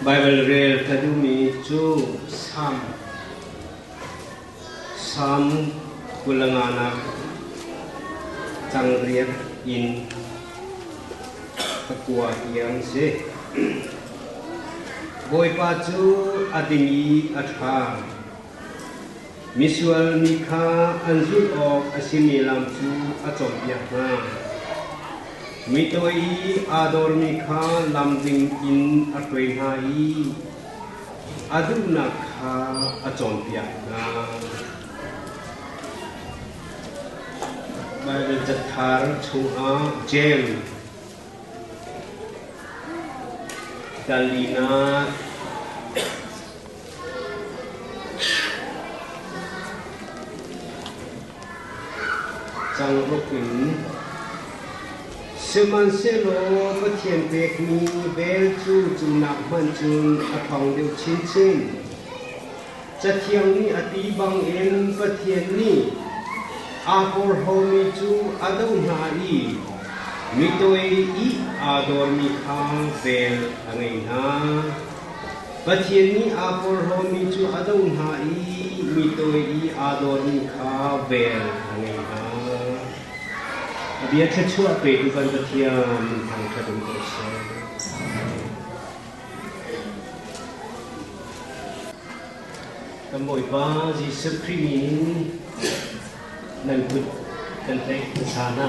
Baibal rel ka duhmi cu Salm Salm 25nak cang riat in pakua tiang si. Bawipa cu a ding i a ṭha. Misual mi kha an zulh awk a simi lam cu a cawnpiak hna. Mi toi i aa dawrmi kha lam ding in a hruai hna i a duhnak kha a cawnpiak hna. Baibal cathar chungah Jeim Dalinak Cangruk in Sihmanhsehlaw Pathian pekmi vel cu cunak hmanh cun a ṭhawng deuh chinchin. Cathiang nih a ti bangin Pathian nih aa porhlawmi cu a doh hna i mi toi i aa dawrmi kha vel a ngei hna. Pathian nih aa porhlawmi cu a doh hna i mi toi i aa dawrmi kha vel a ngei hna. A bia thluachuah petu kan Pathian min thangṭhat in ko seh. Kan Bawipa Jesuh Khrih min in nan kut kan tlaih hmasa hna.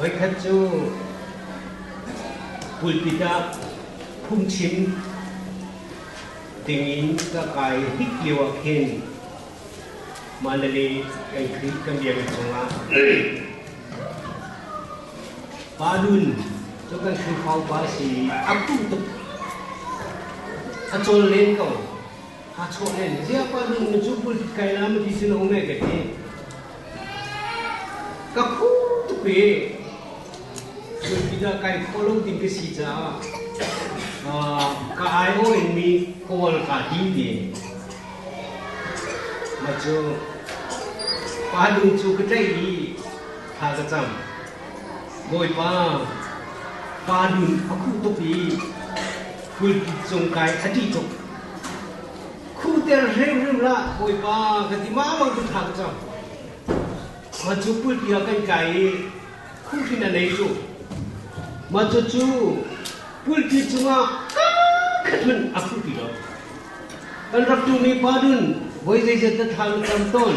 Voikhat cu pulpit ah phungchim dingin ka kai hnik lio ah khin Mandalay kan Khrih kan biakinn chungah Pa Dun cu kan Khrihfa upa a si i a kuh tuk. A cawl len ko. Aa chawh len. Ziah Pa Dun na cu pulpit kai la ma ti si na um e ka ti. Ka phu tuk i pulpit ah kai khawh lo ding ka si caah ka aiawh in mi kawl kaa tim ti. Mah cu Pa Dun cu ka tlaih i thla ka cam. Bawipa, pa nun a khuh tuk i pulpit cung kai a ṭih tuk. Khuhter hrimhrim hlah, Bawipa, ka ti mah bang cu thla ka cam. Mah cu pulpi ah kan kai i khuhhrin a nei cu. Mah cucu pulpi cungah khat hmanh a khuh ti lo. Kan rak ṭumi pa dun voi zeizat dah thla na cam tawn?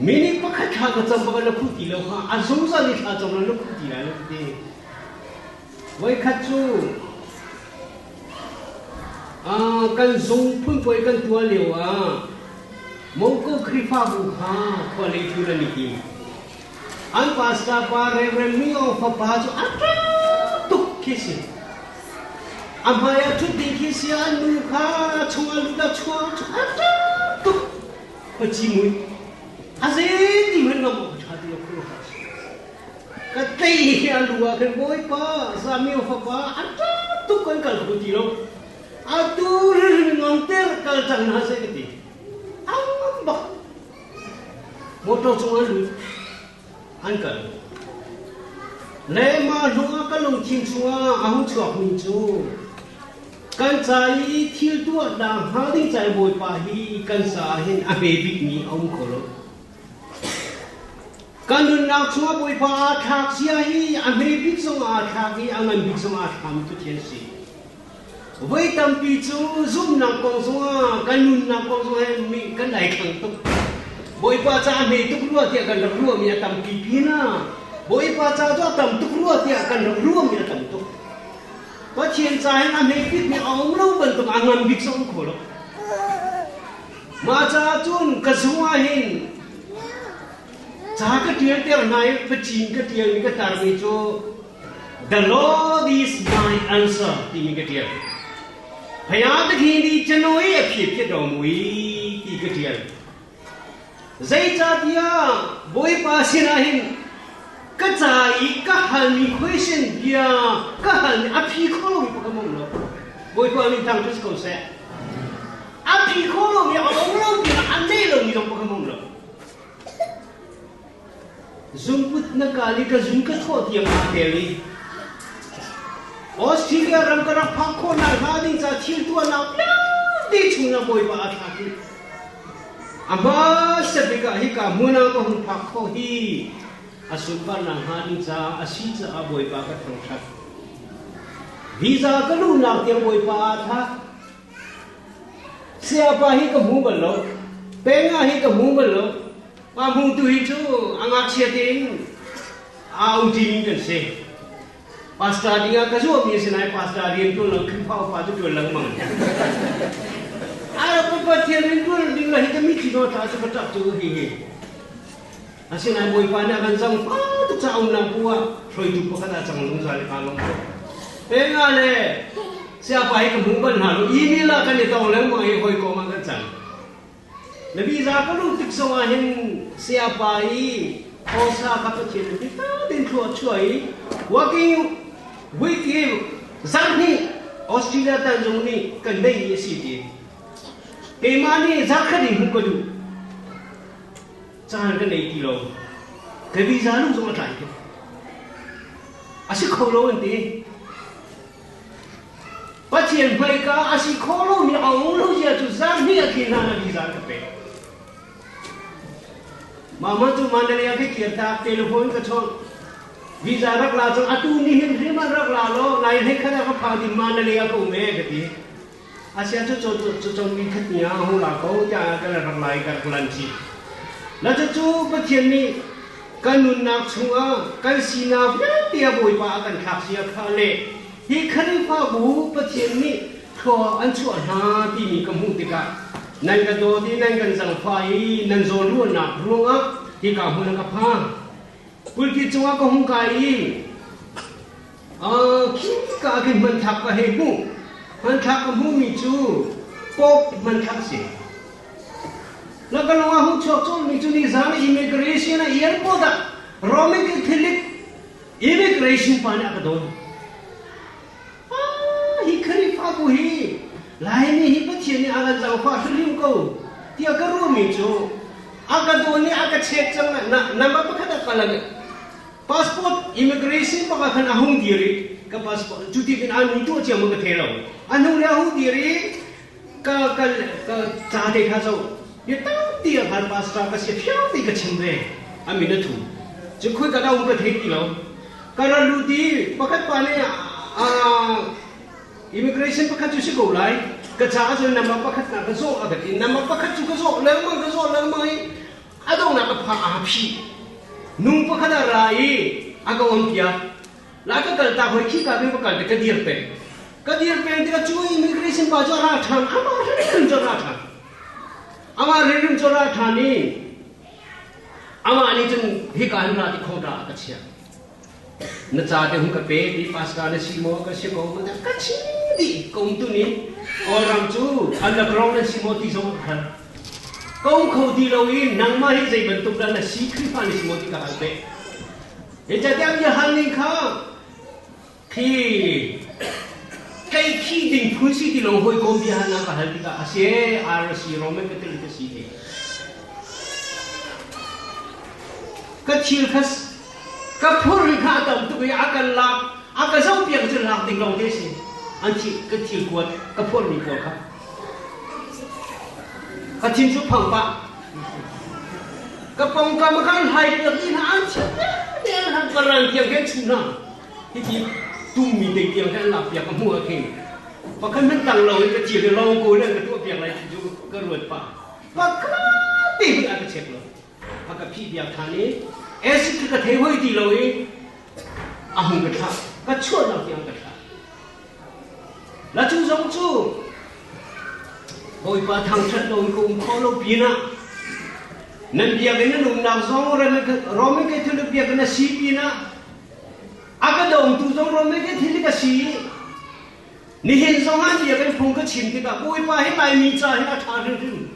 Mi nih pakhat thla ka cam bak na khuh ti lo kha a zungzal i thla cam lo na khuh ti lai lo ti. Voikhat cu kan zung phunpuai kan tuah lio ah Moko Khrihfabu kha khua lei ṭul an i tim. An pastor pa Reverend Mio fapa cu a ṭap tuk khi si. A hmai ah ṭhut ding khi si an nu kha chungah lut ah chuah a ṭap tuk. Khuaci mui a zei ti hmanh ngam awk ṭha ti lo khuaruahhar a si. Ka tlei hi a lu ah khan Bawipa Samuel fapa a ṭap tuk kan kal kho ti lo. Atu hrimhrim ngam ter kal cang hna seh ka ti. Ang bak. Motor chung an lut. An kal. Le mah hnu ah ka lungthin chungah a hung chuakmi cu kan ca i thil tuah dah hnga ding ca i Bawipa hi kan caah hin a hme bikmi a um kho lo. Kan nunnak chungah Bawipa aa thlak sia hi a hme bik zong aa thlak i a ngan bik zong aa thlami Pathian si. Voi tampi cu zumhnak kong zongah kan nunnak kong zongah mi kan daithlang tuk. Bawipa ca a hme tuk rua tiah kan rak ruahmi a tampi pinah Bawipa ca cu a tam tuk rua tiah kan rak ruahmi a tam tuk. Pathian ca hin a hme bikmi a um lo bantuk a ngan bik zong kho lo. Mah caah cun ka zung ah hin ca ka ṭial ter hna i facing ka ṭialmi ka tarmi cu The Lord is my answer timi ka ṭial. Phaya takhi ni chanoi a phi phi do mui ti ka ṭial. Zeicahtiah Bawipa sinah hin ka ca i ka halmi question bia ka halmi a phi kho lomi pakhat um lo. Bawipa min thangṭhat si ko seh. A phi kho lomi a um lo tiah a nei lomi zong pakhat um lo. Zungput na kal i ka zung ka thawh tiang aa tel i. Australia ram ka rak phak khawhnak hnga ding ca thil tuahnak vialte chungah Bawipa a thlak i a hmasa bik ah hika hmun ah ka hung phak khawh hi a sunparnak hnga ding caah a si caah Bawipa ka thangṭhat. Visa ka luhnak tiang Bawipa aa thlah. Sayapa hi ka hmu bal lo. Peng ah hi ka hmu bal lo. Pa hmung tu hi cu a ngakchia tein aa um ṭimi kan si. Pastor ding ah ka zuahmi a si nain pastor rian ṭuan lo Khrihfa upa cu ṭuan lengmang. Ara Pathian rian ṭuan ding la hi ka mitthli nawl thla cu ka ṭap cu hi hi. Asinain Bawipa nih a kan cang fa tuk caah umnak bu ah hruaitu pakhat ah cang zungzal i kaa lawm tuk. Penga le siapa hi ka hmu bal hna lo. Email ah kan i tong lengmang i hawikom ah kan cang. Na visa ka luh tik zong ah hin siapa i Osa kha Pathian nih biatak tein thlua a chuah i working week i zarhhnih Australia tanzung nih kan neih i a si ti. Keimah nih zarhkhat in hmuh ka duh. Caan ka nei ti lo. Ka visa lung zong a tlai tuk. A si kho lo an ti. Pathian hmaika a si kho lomi a um lo zia cu zarhhnih a tli hna na visa an ka pek. Mama cu Mandalay ah ka kir tak, telephone ka chawnh. Visa rak la cang, atu ni hin hrim an rak la lo, nai hlei khat ah ka phang din Mandalay ah ka um e ka ti. Asia cu cu cu cu mi khat ni ah hung la ko tiah ka rak lai ka rak lan ci. La cu cu Pathian nih kan nunnak chungah kan sinak vialte a Bawipa a kan thlak sia kha le hi Khrihfabu Pathian nih thlua an chuah hna timi ka hmuh tikah nan ka dawt i nan kan zangfah i nan zawnruahnak ruangah hika hmun ah ka phan. Pulpit cungah ka hung kai i Khika ah khin hmanthlak ka hei hmuh. Hmanthlak ka hmuhmi cu Pope hmanthlak a si. Na ka lung ah hung chuak colhmi cu nizaan immigration ah airport ah Roman Catholic immigration pa nih a ka don. Ah, hi Khrihfabu hi Laimi hi Pathian nih a kan zaangfah hrimhrim ko tiah ka ruahmi cu a ka dawn i a ka check cang na number pakhat ah ka lang Passport immigration bak ah khan a hung dir i ka passport cu ti khin an ni tuah cia ma ka the lo. A hnu le a hung dir i ka ka ka ca te kha zo bia tampi a khan pastor ka si phiang ti ka chim ve. A min a thu. Cu khoi ka da um ka thei ti lo. Ka ra lut i pakhat pa nih immigration pakhat cu si ko lai. Ka caah cun nama pakhat na ka zawh a ka ti. Nama pakhat cu ka zawh lengmang ka zawh lengmang i A donghnak a pha aa phih. Nu pakhat a ra i a ka on-piak. La ka kal tak hoi khika bin ka kal te ka dir peng. Ka dir peng tikah cu immigration pa cu a ra ṭhan. Amah hrimhrim cu a ra ṭhan. Amah hrimhrim cu a ra ṭhan i amah nih cun hika hin ra ti kho dah a ka chiah. Na ca te hun ka pe ti pastor na si maw ka si ko ka chim dih ko tu nih Kawlram cu underground na si maw ti zong ka hal. Ko kho ti lo i nangmah hi zei bantuk dah na si Khrihfa na si maw ti ka hal pe. Zeicahtiah bia hal ning kha khi kei khi ding phun si ti lo hawikom bia hal na ka hal tikah a si RC Roman Catholic ka si ti. Ka thil kha Ka phurri kha a tam tuk i a kan lak, a ka zohpiak cu lak ding lawng te a si. An thi, ka thil kuat, ka phurmi pawl kha. Ka thin cu phang pah. Ka pongkam a kan hlai piak dih hna, an thil vialte an han ka ral tiang khin chuh hna. Hiti tummi te tiang khin an lak piak ka hmuh ah khin pakhat hmanh tang lo in ka thil hi lawng ko in an ka tuah piak lai ti cu ka ruat pah. Pakhat te hmanh a ka check lo. A ka phih piak ṭhan i acid cu ka thei hoi ti lo i a hung ka thlah. Ka chuahnak tiang ka thlah. La cu zong cu Bawipa thangṭhat lo in ka um khawh lo pinah nan biakinn nan umnak zong Roman Catholic biakinn a si pinah a ka dongtu zong Roman Catholic a si i nihin zong ah biakinn phung ka chim tikah Bawipa hi Laimi ca hin a ṭha hrimhrim.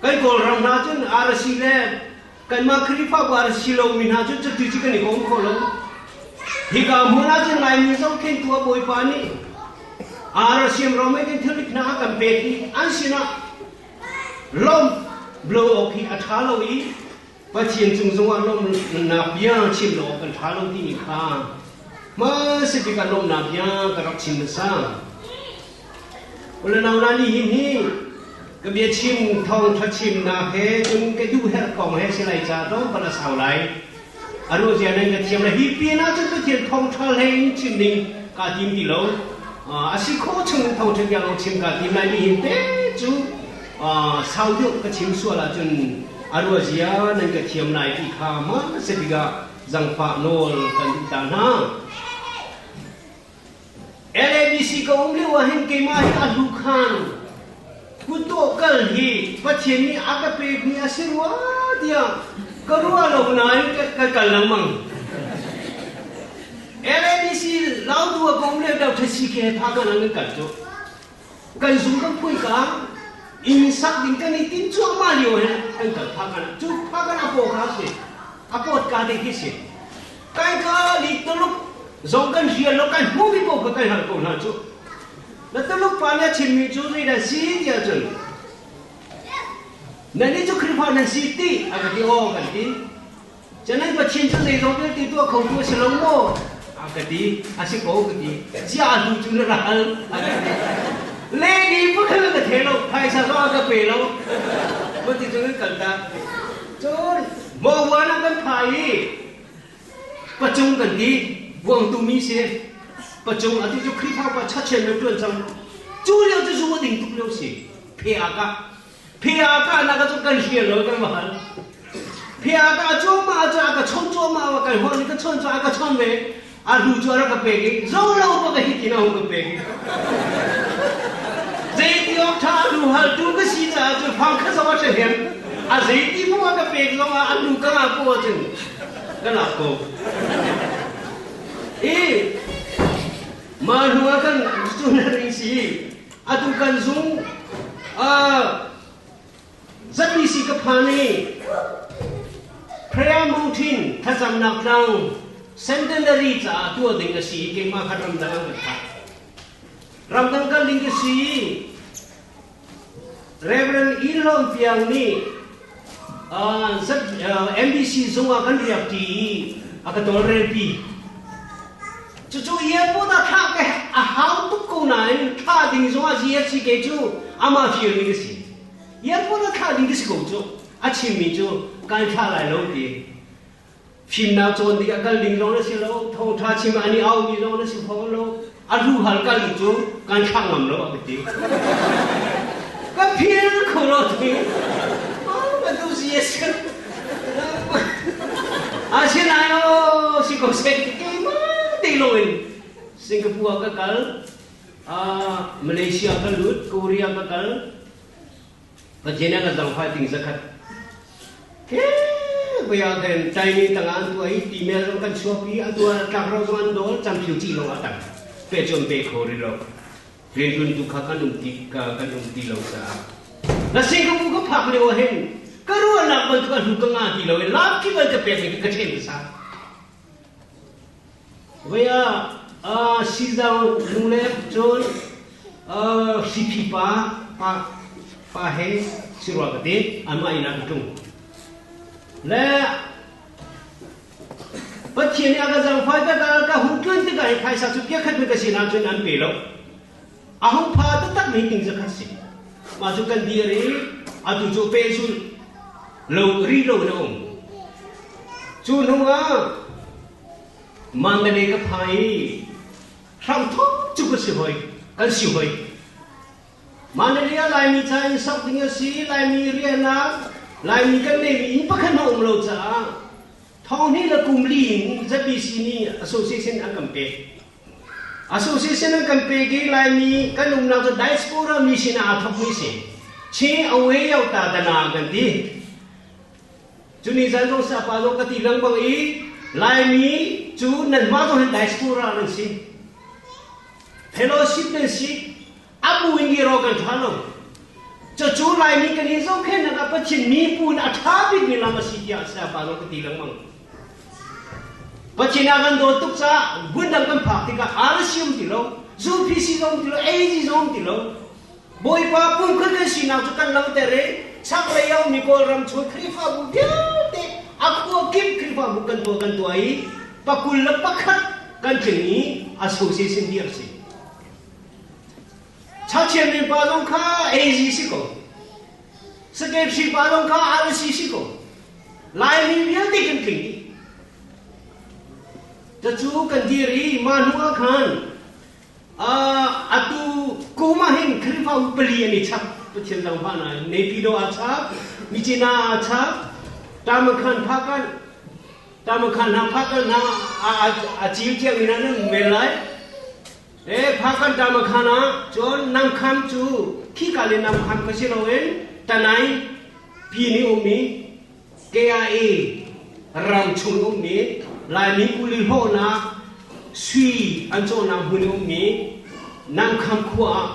Kan Kawlram hna cun RC le kanmah Khrihfabu RC lomi hna cu cuti cu kan i kom kho lo. Hika hmun ah cun Laimi zohkhenhtu a Bawipa nih RCM Roman Catholic hna a kan pek i an sinah lawmh lo awk hi a ṭha lo i Pathian cung zongah lawmhnak bia chim lo awk kan ṭha lo timi kha. Hmasa bik ah lawmhnak bia ka rak chim hmasa. Ulenau hna nihin hi ka biachim thawngṭha chimnak he cun ka duhherh kong he si lai ca tlawmpal a sau lai. A ruahzia nan ka thiam le hi pin ah cun Pathian thawngṭha hlei in chim ding kaa tim ti lo. A si khawh chung in thawngṭha bia lawng chim kaa tim lai. Nihin te cu sau deuh ka chim sual ahcun a ruahzia nan ka thiam lai ti kha hmasa bik ah zangfah nawl kan duh ta hna. LABC ka um lio ah hin keimah hi a hlu khan kutdawh kal hi Pathian nih a ka pekmi a si rua tiah ka ruah lo nain ka kal lengmang. LABC Lautu ah ka um lio deuh thasi ke pha kan an kal cu. Kan zung kan phui ka inn sak ding kan i tin cuahmah lio he kan kal pha kan cu pha kan a paw kha si a pawt ka te khi si. Kai ka li Tuluk zong kan hrial lo kan hmuhmi paoh kha kan hal ko hna cu. Na Tuluk pa nih a chimmi cu zeidah si tiah cun nannih cu Khrihfa nan si ti a ka ti aw kan ti. Canan Pathian cu zeizong vialte tuah khotu a si lo maw? A ka ti. A si ko ka ti. Ziah a hnu cu na ral a ka ti. Le ni pakhat ka the lo, phaisa zong a ka pe lo. Cuti cun kan kal tak. Cun Mawuan ah kan phai i pacung kan ti vuangtu mi si pacung atu cu Khrihfa pa chachian na ṭuan cang cu lio cu zu a ding tuk lio si phe ah ka phe ah ka nak cu kan hrial lo kan va hal phe ah ka cuahmah cu a ka chon cuahmah wa kan hon ka chon cu a ka chon ve a hnu cu a rak ka pek i zo lo pa ka hi tin a hung ka pek i zeiti awk ṭha a hnu hal tu ka si caah cu fang kha zong a ṭha hem a zeiti mu a ka pek zong ah a hnu ka ngah ko ahcun ka lak ko i mah hnu ah kan cu na ring si atu kan zung Zatmi si ka phan i Prayer Mountain thlacamnak tlang centenary caah tuah ding a si i keimah kha ramdang an ka thlah. Ramdang kal ding ka si i Reverend Ilon Piang nih MBC zung ah kan riak ṭi i a ka tawlrelpi. Cucu airport ah thlah ka a hau tuk ko nain thlah ding zong ah GFCK cu amah fialmi ka si. Airport ah thlah ding ka si ko cu. A chimmi cu kan thlah lai lo ti. Fimnak cawn ding ah kal ding zong na si lo, thawngṭha chim ah an i aumi zong na si fawn lo. A hlu hal kal ding cu kan thlah ngam lo a ka ti. Ka phil kho lo ti. Oh, ka tu si Asinain aw si ko seh keimah te loin Singapore ah ka kal, Malaysia ka lut, Korea ka kal, Pathian ah ka zangfai ting zakhat. Ke baya kan Chinese tang an tuah i ti mel zong kan chuapi a tuah tlakro zong an dawl camphio ci lawng a tang pe cun pe kho ri lo rianṭuan tu kha kan um ti kan um ti lo caah na Singapore ka phak lio ah hin ka ruahnak bantuk a hnu ka ngah ti lo i lak ki bal ka pek mi ka ṭhen hmasa Voi ah sizang lunglet cun hriphi pa pa pa he sirua ka ti anmah inn ah ka tlung le Pathian nih a ka zaangfah ka ka hung tlun tikah hi phaisa cu piakhat mi ka sinah cun an pe lo. A hung pha taktak mi ting zakhat si. Mah cu kan dir i atu cu pehzulh lo ri lo in a um. Cu hnu ah Mandalay ka pha i hramthok cu ka si hoi, kan si hoi. Mandalay ah Laimi ca in sak ding a si, Laimi riahnak, Laimi kan neimi inn pakhat hmanh um lo caah thonghnih le kum li in ZBC nih association an kan pek. Association an kan pek i Laimi kan umnak cu diaspora mi sinah aa thawkmi si. Chin awe yau ta dana kan ti. Cuni zan zong sapa zong ka ti lengmang i Laimi cu nanmah zong hin diaspora nan si. Fellowship nan si. A bu in ro kan ṭha lo. Cucu Laimi kan i zohkhenhnak ah Pathian miphun a ṭha bikmi lam a si tiah sayapa zong ka ti lengmang. Pathian a kan dawt tuk caah vundang kan phak tikah RC um ti lo, ZPC zong um ti lo, AG zong um ti lo. Bawipa pumkhat kan sinak cu kan langhter i chaklei a ummi Kawlram chung Khrihfabu vialte a khua kip Khrihfabu kan tuah kan tuah i pakul le pakhat Kan tling i association dir si. Chachian pa zong kha AZ si ko. Secretary pa zong kha RC si ko. Laimi vialte kan tling dih. Cucu kan dir i mah hnu ah khan atu kum ah hin Khrihfabu pali an i chap. Pathian dang hma nain Naypyidaw aa chap, Myitkyina aa chap, Tamakhan Phakan Tamakhan hna Phakan hna a cil tiang in an um men lai. E Phakan Tamakhan ah cun Namkham cu khika le Namkham kha si loin Tanai pin i ummi KIA ram chung ummi Laimi kuli hlawhnak sui an cawhnak hmun i ummi Namkham khua ah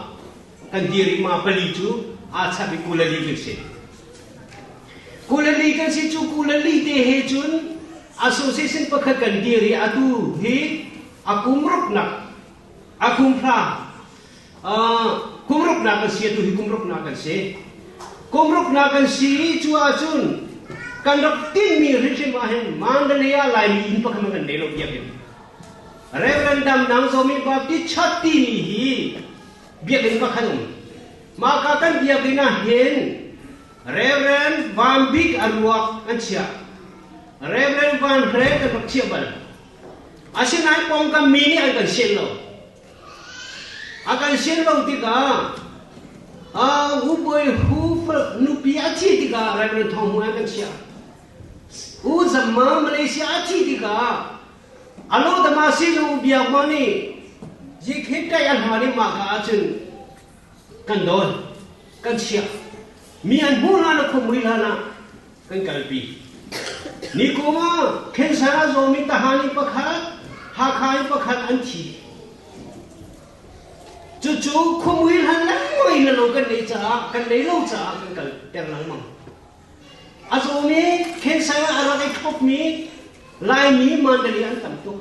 kan dir i ma pali cu aa chap i kulali kan si. Kulali kan si cu kulali te he cun association pakhat kan dir i atu hi a kum ruknak a kum hra kum ruknak kan si atu hi kum ruknak kan si. Kum ruknak kan si cu ahcun kan rak tinhmi hrimhrim ah hin Mandalay ah Laimi inn pakhat kan nei lo biakinn. Reverend Dam Nang Zomi Baptist Church timi hi biakinn pakhat um. Mah ka kan biakinn ah hin Reverend Van Bik a ruak an chiah. Reverend Van Hre kan rak chiah bal. Asinain pawngkam mi nih an kan sian lo. A kan sian lo tikah U Bawi Hu nupi a thi tikah Reverend Thawng Hmung an kan chiah. U Zamma Malaysia a thi tikah alo dama sinu biak ma nih zikhi tai a hla nih mah ka ahcun kan dawn kan chiah mi an hmuh hlan a khumui hlan ah kan kalpi. Nikum ah cancer a zawmi Tahan in pakhat, Hakha in pakhat an thi. Cucu khumui hlan lengmang in lo kan nei caah kan nei lo caah kan kal ter lengmang. A zawmi cancer a rak i thlopmi Laimi Mandalay an tam tuk.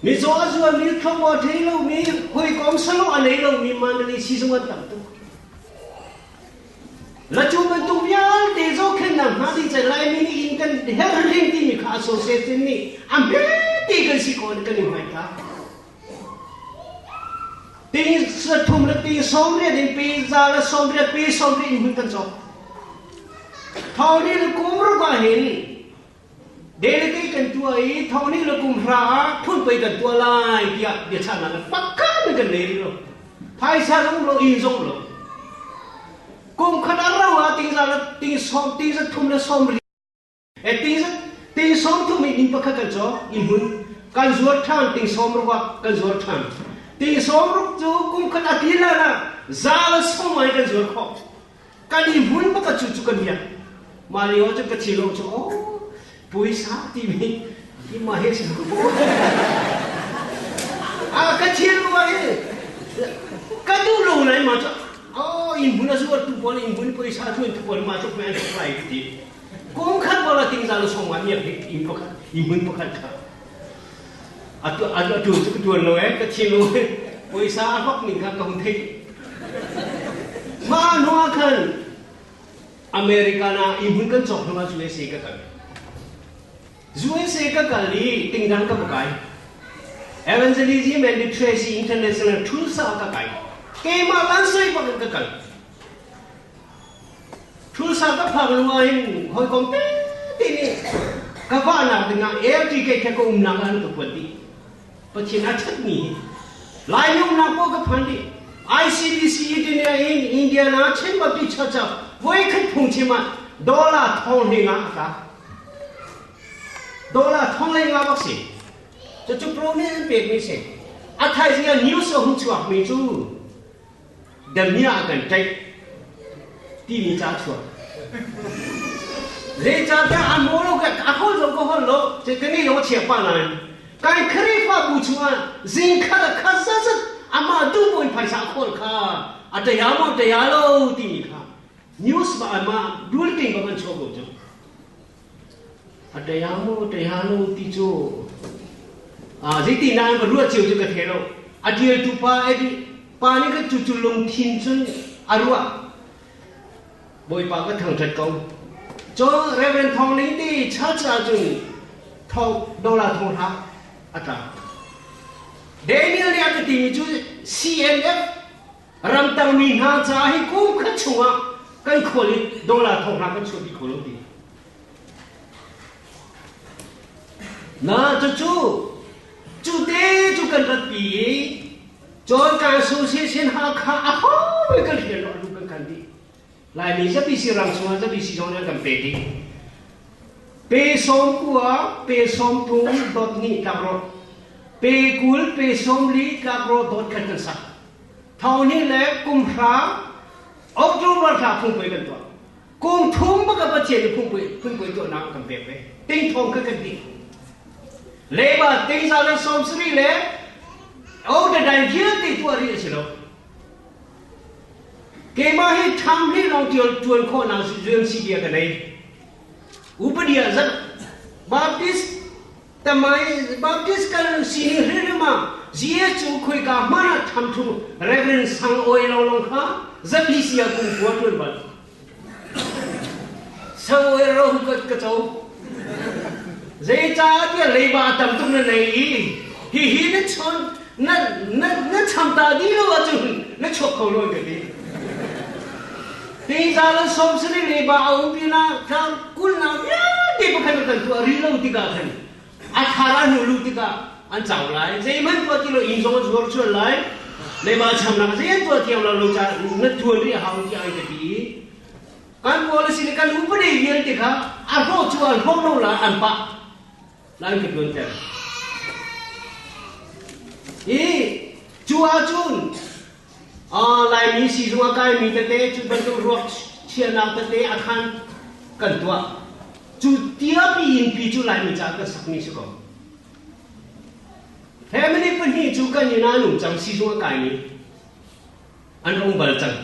Mizaw a zualmi thlop a thei lomi hawikom salo a nei lomi Mandalay sizung an tam tuk. Lacu bantuk vialte zohkhenhnak hna ding cun Laimi nih inn kan herhring timi kha association nih a hmete kan si ko kan i hmaithlak. Ting thum le ting 80 in pe za le 80 pe 80 in hun kan cawk. Thawni le kum ruk ah hin delegate kan tuah i thawni le kum hra ah phunpei kan tuah lai tiah biachahnak le pakhat kan nei rih lo. Phaisa zong lo inn zong lo. Kum khat a rau ah ting za le ting sawm ting za thum le sawm ri e ting za ting sawm thum in inn pakhat kan cawk inn hmun kan zuar ṭhan ting sawm ruk ah kan zuar ṭhan ting sawm ruk cu kum khat a ti lan ah za le sawm ai kan zuar khawh kan i hmun pakhat cu cu kan miak mah lio cu ka thi lo cu oh puisa timi hi ma he si a ka thil wa hi ka duh lo lai ma cu oh in hmun a zuar tu pawl in hmun puisa tu tu pawl ma cu men lai ti kum khat bola ting za lo song ma miak hi in pakhat in hmun pakhat kha atu atu cu ka tuan lo eh ka thi lo puisa a hlok ning kha ka hun thei ma hnu ah khan America na i hmun kan cawk hnu ah USA ka kal. USA ka kal i tingdang ka va kai. Evangelism and Literacy International Tulsa ka kai. Keimah lansai bak in ka kal. Tulsa ka phak lu ah hin hawikom te nih ka vahnak dingah air ticket kha ka umnak ah an ka kuat dih. Pathian a ṭhatmi hi Laimi umnak paoh ka phan dih. ICBC Itinia in Indiana Chin Baptist Church ah voikhat phungchim ah dollar thong hlei nga a tla. Dollar thong hlei nga bak si. Cucu promise an pekmi si. A thaizing ah news a hung chuakmi cu Damiah a kan ṭaih timi ca chuak. Zeicahtiah a maw lo a hol zong ka hol lo ka ni lo a chia pah nain kan Khrihfabu chungah zingkhat a khat zatzat amah duh buin phaisa a khawl kha a ṭaya maw ṭaya lo timi kha news ba amah bulletin ba kan chuah ko cu. A ṭaya maw ṭaya lo ti cu zeitin dah ka ruah cio cu ka thei lo. A ṭialtu pa pa nih khan cucu lungthin cun a ruah. Bawipa ka thangṭhat ko. Cun Reverend Thawng Ling ti church ahcun thong dollar thong hlah. A tla. Daniel nih a ka timi cu CNF ramtangmi hna caah hi kum khat chungah kan khual i dollar thong hna kan chuahpi kho lo ti. Na cucu cu te cu kan ratpi i cawn kan association Hakha a ho kan rian lo alu kan kan dih. Laimi zapi si ram chungah zapi si zong nih kan pe dih. Pe 90, pe 30 dot hnih tlakrawh. Pe 20, pe 40 tlakrawh dot khat kan sak. Thong hnih le kum hra October thla phungpui kan tuah. Kum thum baka Pathian nih phungpui phungpui tuahnak kan pek ve. Ting thong kha kan dih. Leba ting za le 70 le o da dai vialte tuah rih a si lo. Keimah hi ṭhang hlei lawng ṭuan khawhnak UMC bia ka nei. Upadi ah zat Baptist tamai Baptist kan sining hrimhrim ah Jesuh khoika hmanh ah ṭham ṭhung Reverend Sang Oi lawnglawng kha zapi sia kum kua ṭuan bal. Sang Oi ro ka, ka co. Zeicahtiah leiba a tam tuk na nei i hihi na chawn na na na cham ta dih lo ahcun na chuak kho lo ka ti. Teiza le 70 leiba a um pinah tlang kulnak vialte pakhat kan tuah rih lo tikah khan a thar a hnu lu tikah an cau lai. Zeihmanh tuah ti lo inn zong an zuar chuan lai. Leiba chamnak zei an tuah thiam lo lo ca na tuan rih a hau tiah an ka ti i Kan policy le kan upadi vialte kha a hlawh cu an hlawh lo la an pah la an ka tuanter. I cu ahcun Laimi siizung a kaimi tete cu bantuk ruak chiahnak tete a khan kan tuah. Cu tiapi innpi cu Laimi caah kan sakmi si ko. Family pahnih cu kan inn ah an um cang siizung a kaimi. An rung bal cang.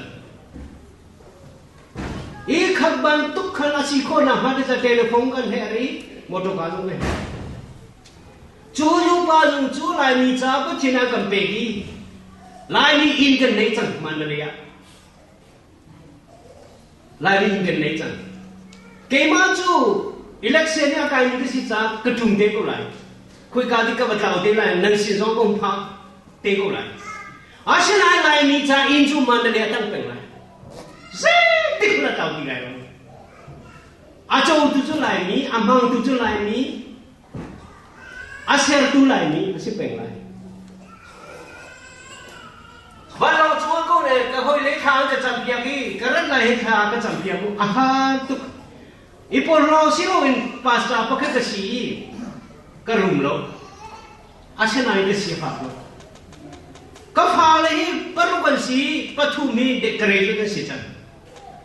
I khat bantuk khan a si khawh nakhnga ti ca telephone kan herh i motor car zong kan herh. Cu nupa zung cu Laimi ca Pathian ah kan pek i Laimi inn kan nei cang Mandalay ah. Laimi inn kan nei cang. Keimah cu election i a kaimi ka si caah ka ṭum te ko lai. Khoika dik ka va tlau te lai, nan sin zong ka hung phak te ko lai. Asinain Laimi ca inn cu Mandalay a tang peng lai. Zeitik hmanh a tlau ti lai lo. A cotu cu Laimi, a hmangtu cu Laimi, a sertu Laimi a si peng lai. Vanlawng chung ko le ka hoi le thla an ka campiak i ka rat lai he thla ka campiak u a ha tuk. I porhlaw si loin pastor pakhat ka si i ka rum lo. Asinain ka si a fak lo. Ka fale hi paruk an si, pathum hi graduate an si cang.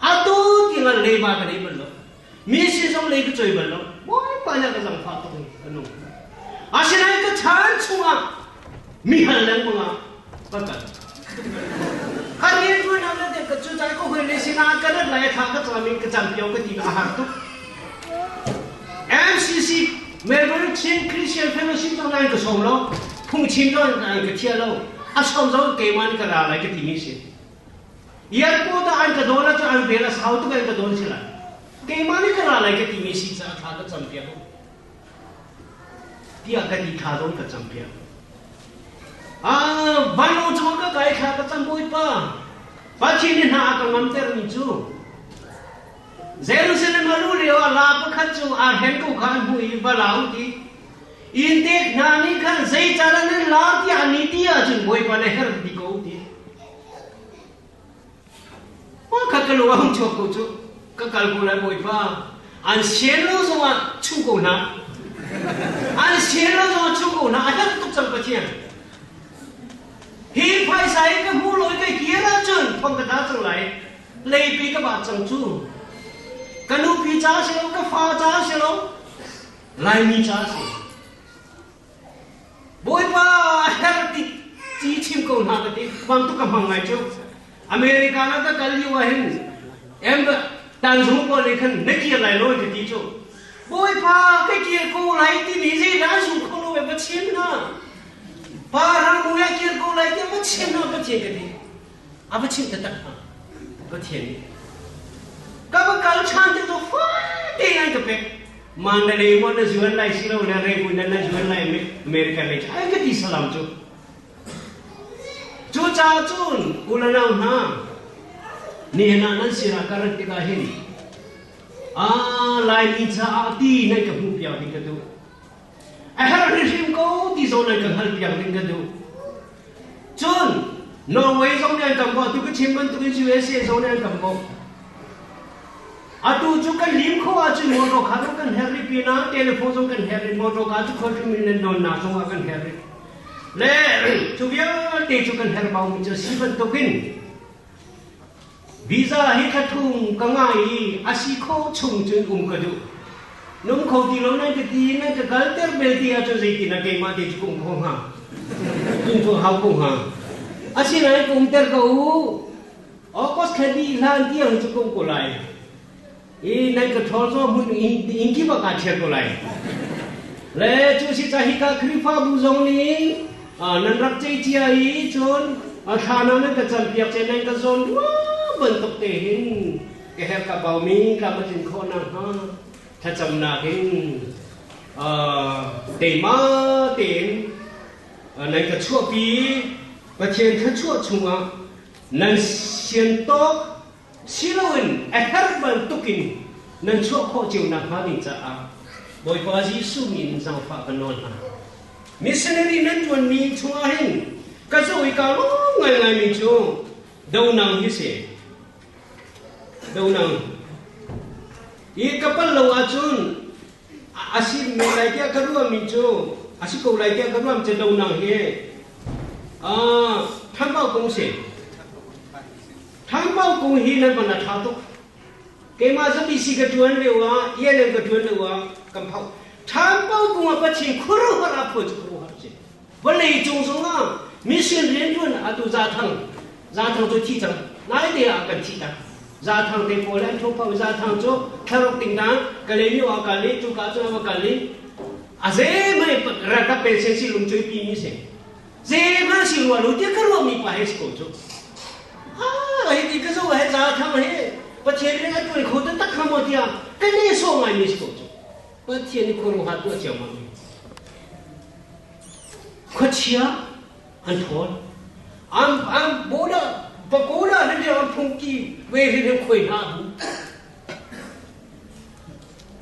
Atu tiang leiba ka nei bal lo. Mi sin zong lei ka choi bal lo. Bawipa nih a ka zangfah tuk i ka nung. Asinain ka chan chungah mi hal lengmang ah ka kal. Ka rian ṭuan ah le ka cu cai ka hawi le sinah ka rat lai a thla ka cam in ka cam pio ka ti a har tuk. MCC Melbourne Chin Christian Fellowship zong an ka sawm lo. Phungchim zong an ka thiah lo. A sawm zong keimah nih ka ra lai ka timi si. Airport ah an ka dawn ahcun an vel a sau tuk an ka dawn si lai. Keimah nih ka ra lai ka timi si caah thla ka campiak. Tiah ka ti thla zong ka campiak. Ah, vanlawng cungah ka kai thla ka cam Bawipa. Pathian nih hna a ka ngamtermi cu Jerusalem a luh lio ah laa pakhat cu aa hren ko kha an hmuh i va la u ti. Inntek hna nih khan zeicahdah nan la tiah an i ti ahcun Bawipa na herh ti ko u ti. Pakhat ka lung a hung chuak ko cu ka kal ko lai Bawipa. An sian lo zongah chuh ko hna. An sian lo zongah chuh ko hna. A herh tuk cang Pathian. Hi phaisa hi ka hmu lo i ka kir ahcun thong ka tla cang lai. Leipi ka ba cang cu. Ka nupi ca si lo, ka fa ca si lo, Laimi ca si. Bawipa her ti ci chim ko hna ka ti. Bang tu ka hmang ngai cu. America na ka kal lio ah hin em tanzung pawl nih khan na kir lai lo ka ti cu. Bawipa ka kir ko lai ti mi zei dah zum kho lo va chim na. Pa rang mu ya kir ko lai ti va chim na va chim ka ti. A va chimh taktak hnga Pathian nih. Ka va kal ṭhan te cu fate in an ka pek. Mandalay mo na zuan lai si lo le Rangoon na na zuan lai America lei cu ai ka ti salam cu. Cucaah cun u le nau hna, nihin ah nan sinah ka rat tikah hin Laimi caah ti nan ka hmuh piak ding ka duh. A herh hrimhrim ko ti zong nan ka hngalh piak ding ka duh. Cun Norway zong nih an kan bawh, tu ka chim bantukin USA zong nih an kan bawh. Atu cu kan lim kho ahcun motor kha zong kan herh rih pinah telephone zong kan herh rih, motor ka cu khualtlung in nan donnak zong ah kan herh rih. Le cu vialte cu kan herh baumi cu si bantukin visa hi thla thum ka ngah i a si kho chung cun um ka duh. Num kho ti lo nan ka ti nan ka kalter bel ti ahcun zeitin ah keimah te cu ka um kho hnga? Tung cu hau ko hnga. Asinain ka umter ko u. August thla dih hlan tiang cu ka um ko lai. I nan ka ṭhawl zaw hmun inn kip ah kaa ṭhial ko lai. Le cu si ca hika Khrihfabu zong nih nan rak ceih cia i cun thla nan ka campiak ce nan ka zawn rua bantuk te hin ka herh ka baumi tlam a tlin khawh nakhnga thlacamnak in teima tein nan ka chuahpi. Pathian thluachuah chungah nan sian tawk si loin a herh bantukin nan chuah khawh cio nakhnga ding caah Bawipa Jesuh min in zaangfah ka nawl hna. Missionary nan ṭuanmi chungah hin ka zoh i kaa lawm ngaingaimi cu donang hi si. Donang. I ka pal lo ahcun a si men lai tiah ka ruahmi cu a si ko lai tiah ka ruahmi cu donang hi Thangpau kung si. Thangpau kung hi nan van a ṭha tuk. Keimah ZBC ka ṭuan lio ah, ELM ka ṭuan lio ah kan phauh. Thangpau kung ah Pathian khuaruahhar a phuan cu khuaruahhar a si. Vawlei cung zongah mission rianṭuan atu Zathang, Zathang cu thi cang. Naite ah kan thih tak. Zathang te pawl an ṭho phau. Zathang cu thlaruk tingtang Kalaymyo ah kal i cuka cun a va kal i a zeihmanh ralkap pension si lungcui pi mi si. Zeihmanh si rua lo tiah ka ruahmi pa he si ko cu. Ah, hi ti ka zoh he za thang he Pathian rian a tuan kho taktak hnga maw tiah ka nehsawh ngaimi si ko cu. Pathian nih khuaruahhar tuah ciammam mi. Khuachia an thawl. An an boda pagoda hin an phungki we hin hin khoi hna bu.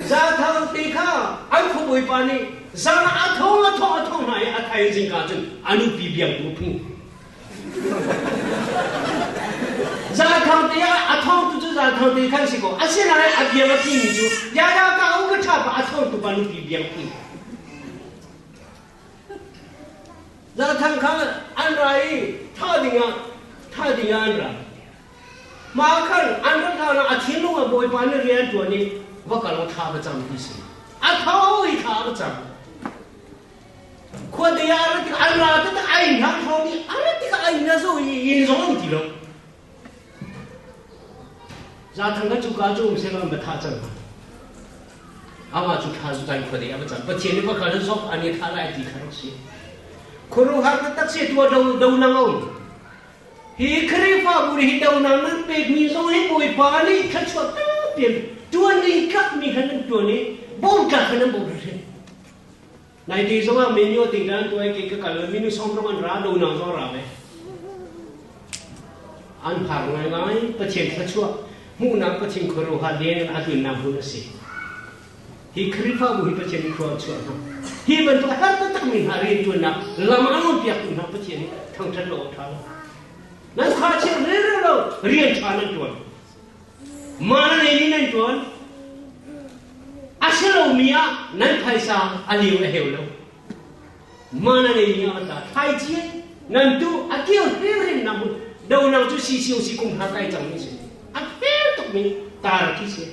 Zathang te kha an khuabawipa nih zan ah a thong a thong a thong hna i a thaizing ka cun a nupi biang tu phung. Zathang te ah a thong tu cu zathang te khan si ko. Asinain a biang a phimi cu yaya ka u ka ṭha pa a thong tu pa nupi biang phing. Zathang kha an ra i tha ding ah tha ding ah an ra. Mah khan an rat hlanah a thinlung ah Bawipa nih rian ṭuan i va kal u thla va cam ti si. A tho i thla va cam. Khuate ah a rat tikah an ra taktak ai hna hrawng i a rat tikah ai hna zo i inn zong an ti lo. Zathang kha cuka cu um sehlaw an va thah cang hnga. Amah cu thla zu tan khuate ah va cam. Pathian nih va kal zok an i thah lai ti kha rak si. Khuaruahhar taktak si tua do do nang a um. Hi Khrihfabu nih hi donak nan pekmi zong hi Bawipa nih thluachuah tampi an ṭuan ding tlakmi kha nan ṭuan i bawmtlak kha nan bawm hrimhrim. Naite zongah menu ting an tuai ke ka kal minu som rong an ra donak zong ra ve. An har ngaingai Pathian thluachuah hmuhnak Pathian khuaruahhar deng a tlunnak hmun a si. Hi Khrihfabu hi Pathian nih khua a chuah hna. Hi bantuk a har taktakmi hna rianṭuannak lam a nawnpiaktu hna Pathian nih thangṭhat lo awk ṭha lo. Nan kha chiah rere lo rian ṭha nan ṭuan. Mah nan ei nan ṭuan. A si lomi ah nan phaisa a liu a heu lo. Mah nan ei mi ah a tla. Thlaici nan tu a kio hrimhrim na hmun. Donang cu si sio si kum hna kai cang mi si. A fel tukmi tar khi si.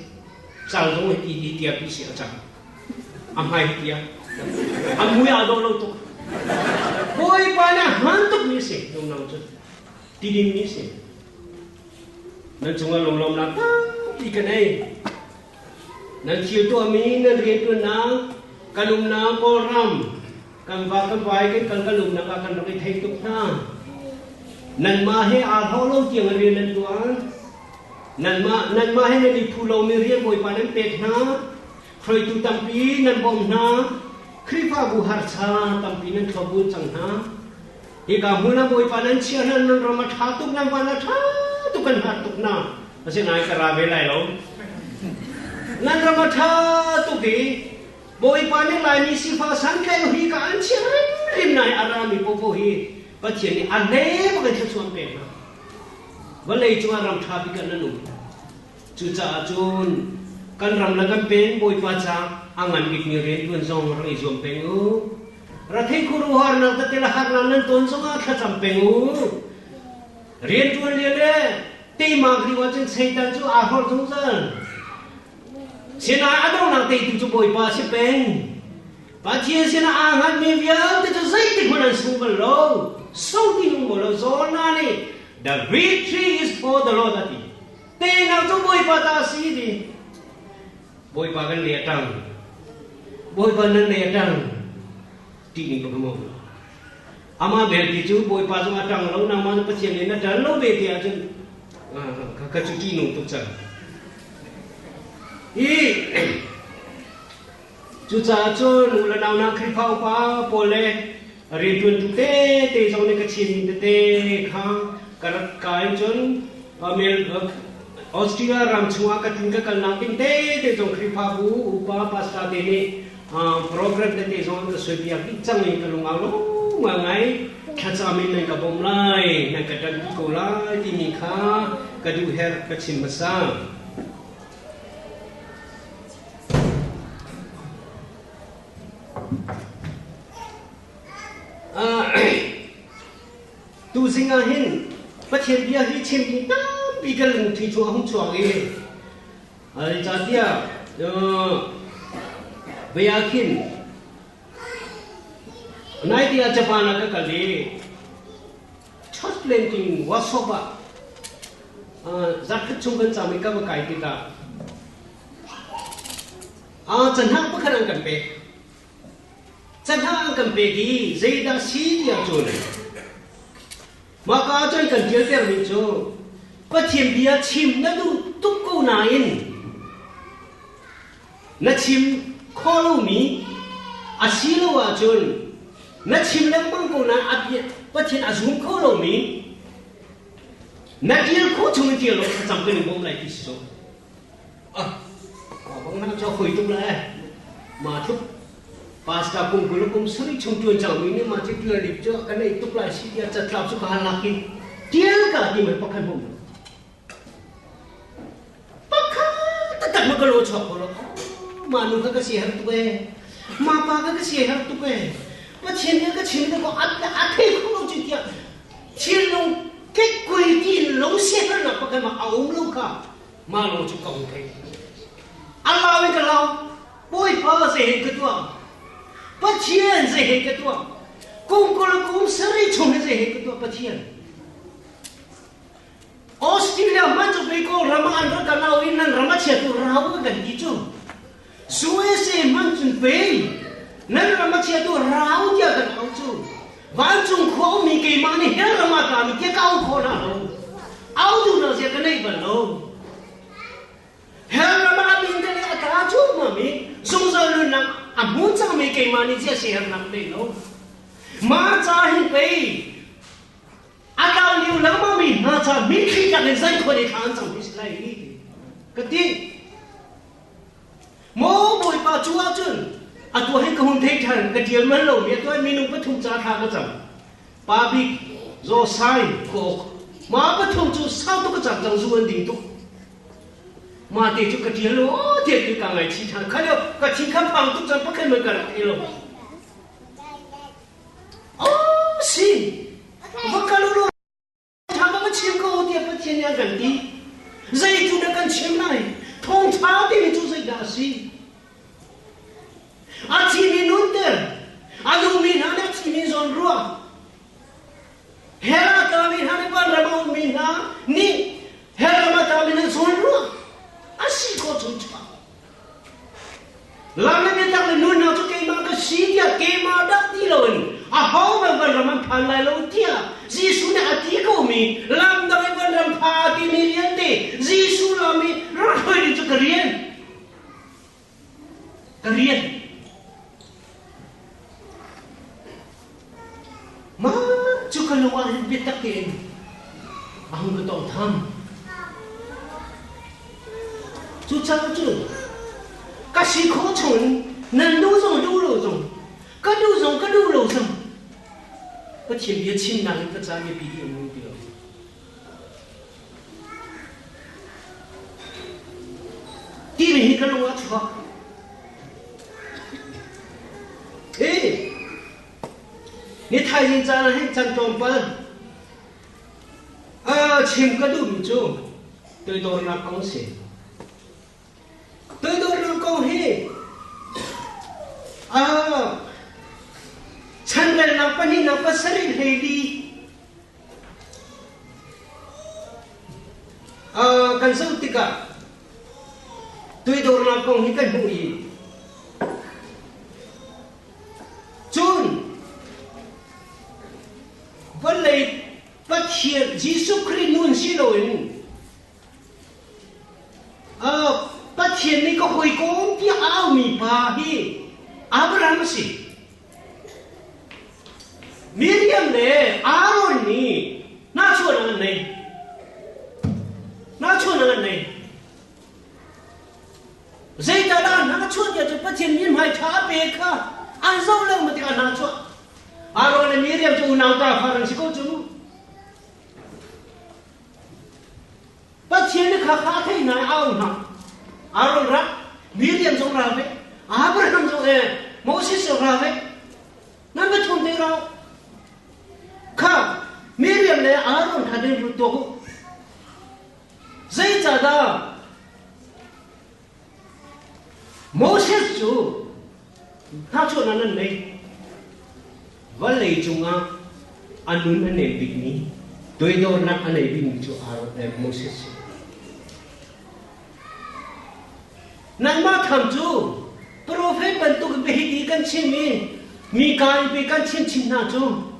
Cal zong hi ti ti tia pi si a cang. A hmai hi tia. A mui aa dawh lo tuk. Bawipa nih a hman tuk mi si nungnang cu. Tiding mi si. Nan cungah lunglawmnak tampi ka nei. Nan thil tuahmi, nan rianṭuannak, kan umnak Kawlram, kan va kan vai kan kal kan umnak ah kan rak i thei tuk hna. Nanmah he aa hlawh lo tiang rian nan ṭuan. Nanmah nanmah he nan i phu lomi rian Bawipa nan pek hna. Hruaitu tampi nan bawmh hna. Khrihfabu harsa tampi nan thlopbul cang hna. Hika hmun ah Bawipa nan chia hna, nan ram a ṭha tuk, nan van a ṭha tuk, kan har tuk hna. Asinain ka ra ve lai lo. Nan ram a ṭha tuk i Bawipa nih Laimi sifah santlaih hi ka an chia hrimhrim na i a rami popo hi Pathian nih a hlei bak in thluachuah an pek hna. Vawlei cungah ram ṭha bik ah nan um. Cucaah cun kan ram le kan peng Bawipa ca a ngan bikmi rianṭuan zong rak i zuam peng u. Rathei khuaruahharnak tete le harnak nan ton zongah thlacam peng u. Rianṭuan lio le teimak lio ahcun Satan cu aa hlorh zungzal. Sinain a donghnak teitu cu Bawipa a si peng. Pathian sinah aa hngatmi vialte cu zeitik hmanh an sung bal lo. Sung ti nung lo Jonah nih the victory is for the Lord a ti. Teinak cu Bawipa ta a si ti. Bawipa kan lei a ṭang. Bawipa nan lei a ṭang. Ṭih ning ka hmu. Amah belte cu Bawipa zong a ṭang lo, nangmah cu Pathian nih na ṭan lo ve ti ahcun ka cu ṭihnung tuk cang. Hi cucaah cun u le nau hna Khrihfa upa pawl le rianṭuantu tete zong nih ka chimmi tete kha ka rak ka in cun Austria ram chungah ka tlun ka kalnak ding tete zong Khrihfabu upa pastor te nih program tete zong an ka suaipiak dih cang i ka lung aa lawm ngai. Thlacam in nan ka bawmh lai, nan ka ṭanhpi ko lai timi kha ka duh herh ka chim hmasa. Tuzing ah hin Pathian bia hi chim ding tampi kan lungthli cu a hung chuak i zeicahtiah vei ah khin nai ah Japan ah ka kal i church planting workshop ah zarkhat chung kan cam i ka va kai tikah canhak pakhat an kan pek. Canhak an kan pek i zeidah si tiah cun mahka ah cun kan ṭialtermi cu Pathian bia chim na duh tuk ko nain na chim khawh lomi asilo ahcun na chim lengmang ko nain a bia Pathian a zum kho lomi na ṭial khawh chung in ṭial law thlacam kan in bawmh lai ti si cu. Ah, bang na cho khoi tuk lai. Ma thuk pastor kum kul kum sari chung tuan chang mi ne ma chi tuan lip cho kan ei tuk lai si tia chatlap su ka lak in tial ka ti mai pakhan hum. Pakhat tak ma ka lo chok ko lo. Ma nu ka ka si har tuk e. Ma pa ka ka si har tuk e. Pathian ne ka chim ko a a thei kho lo chi tia thinlung ke koi ti lo se har nak pakhan ma a um lo kha. Mah lawng cu ka hung thei. A lau in ka lau. Bawipa zei hen ka tuah? Pathian zei hen ka tuah? Kum kul kum sarih chung hi zei hen ka tuah Pathian? Australia hman cu pei ko ram ah an rak kan au in nan ram a chiatu rau ka kan ti cu. USA hman cun pei nan ram a chiatu rau tiah kan au cu. Vancung khua ummi keimah nih hell ram ah tlami tiah ka au khawh hna lo. Au duhnak zia ka neih bal lo. Hell ram ah a min te nih a tla cuahmah mi zungzal nunnak a hmu cangmi keimah nih ziah siaherhnak nei lo. Mah ca hin pei a tlau lio lengmang mi hna ca mitthli tlak in zei khua nih thla an cam hi si lai hi ka ti. Maw Bawipa cu ahcun atu hin ka hun thei ṭhan ka ṭial manh lomi atu ah minung pathum ca thla ka cam. Pa bik Zaw Sai Kawk ma pathum cu sau tuk ka cam cang zu an ding tuk. Ma te cu ka ṭial lo aw tiah ti ka ngaihchih ṭhan. Kha lio ka thin kha phang tuk cang pakhat man ka rak thei lo. Oh si va kal u law Ṭha ka va chim ko tiah Pathian nih a kan ti. Zei cu dah kan chim lai? Thawngṭha timi cu zeidah a si? A thimi nunter, a nungmi hna nih a thimi zawn ruah. Hell a tlami hna nih vanram a ummi hna nih hell ram a tlami hna zawn ruah. A si khawh chung ṭha. Lam le biatak le nunnak cu keimah ka si tiah keimah dah ti loin ahohmanh van ram an phan lai lo tiah Jesuh nih a ti komi lam dang i van ram pha a timi vialte Jesuh lam i rak hruai ding cu ka rian. Ka rian. Mah cu ka lung ah hin biatak tein a hung ka tawng tham. Cucaah cun ka si khawh chungin nan duh zong duh lo zong, ka duh zong ka duh lo zong Pathian bia chimnak in ka ca biapi ti a um ti lo. Timi hi ka lung ah a chuak. Ee, ni thaizing caan ah hin can tlawmpal chim ka duhmi cu toidornak kong si. Toidornak kong hi chanrelnak pahnihnak pasarih hleili Kan zoh tikah tuidornak kong hi kan hmuh i cun vawlei Pathian Jesuh Khrih nun si loin Pathian nih ka hawikom tiah a aumi pa hi Abraham a si. Miriam le Aaron nih nahchuahnak an nei. Nahchuahnak an nei. Zeicahdah hna ka chuah tiah cun Pathian mithmai ṭha a pe kha an zoh lengmang tikah hna a chuah. Aaron le Miriam cu unau ta far an si ko cu mu. Pathian nih kha kha a theih hna i a auh hna. Aaron rak, Miriam zong ra ve, Abraham zong e, Moses zong ra ve. Nan va thum te rau. Kha Miriam le Aaron kha nan lut tuah u. Zeicahdah Moses cu hnahchuahnak nan nei? Vawlei cungah a nun a nem bikmi, toidornak a nei bikmi cu Aaron eh, Moses si. Nangmah tham cu profet bantuk biahiti kan chim i mi ka in pe kan chim chin hna cu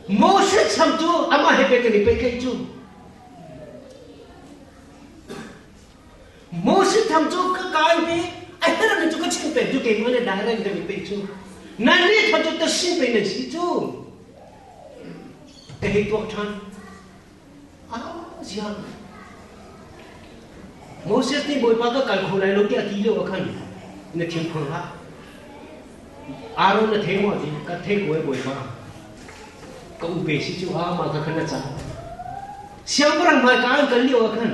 Moses cham cu amah he pe kan i pehtlaih cu. Moses tham cu ka kai ve a hermi cu ka chim peng cu keimah le direct kan i pe cu. Nan nih tham cu ta sin pe nan si cu. Ka hei tuak ṭhan. Ah, ziang. Moses nih Bawipa ka kal kho lai lo tiah a ti lio ah khan na thinphang hlah. Aaron na thei maw ti ka thei ko e Bawipa. Ka upe si cu a mah kha khan na cah. Siangpahrang hmaika an kal lio ah khan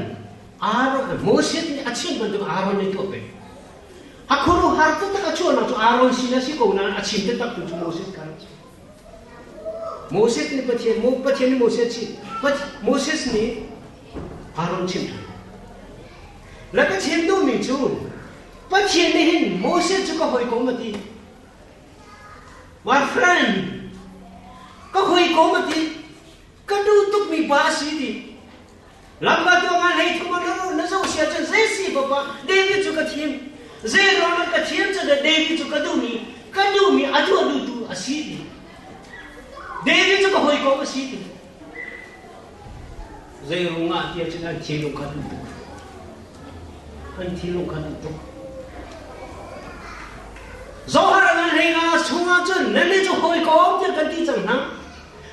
Aaron Moses nih a chimh bantuk Aaron nih tuah peng. A khuaruahhar taktak a chuahnak cu Aaron sin a si ko nain a chim taktak tu cu Moses kha a si. Moses nih Pathian Pathian nih Moses chim Moses nih Aaron chim ṭhan. Le ka chim duhmi cu Pathian nih hin Moses cu ka hawikom a ti. My friend, ka hawikom a ti. Ka duh tukmi pa a si ti. Lamkaltu nga hlei thum ah na zoh sia cun zei si papa David cu ka thim. Zei ruangah ka thim cu David cu ka duhmi ka duhmi a tuah duhtu a si ti. David cu ka hawikom a si ti. Zei ruangah tiah cun an thinlung kha duh tuk. An thinlung kha duh tuk. Zohar ngan hlei nga chungah cun nan nih cu hawikom tiah kan ti cang hna.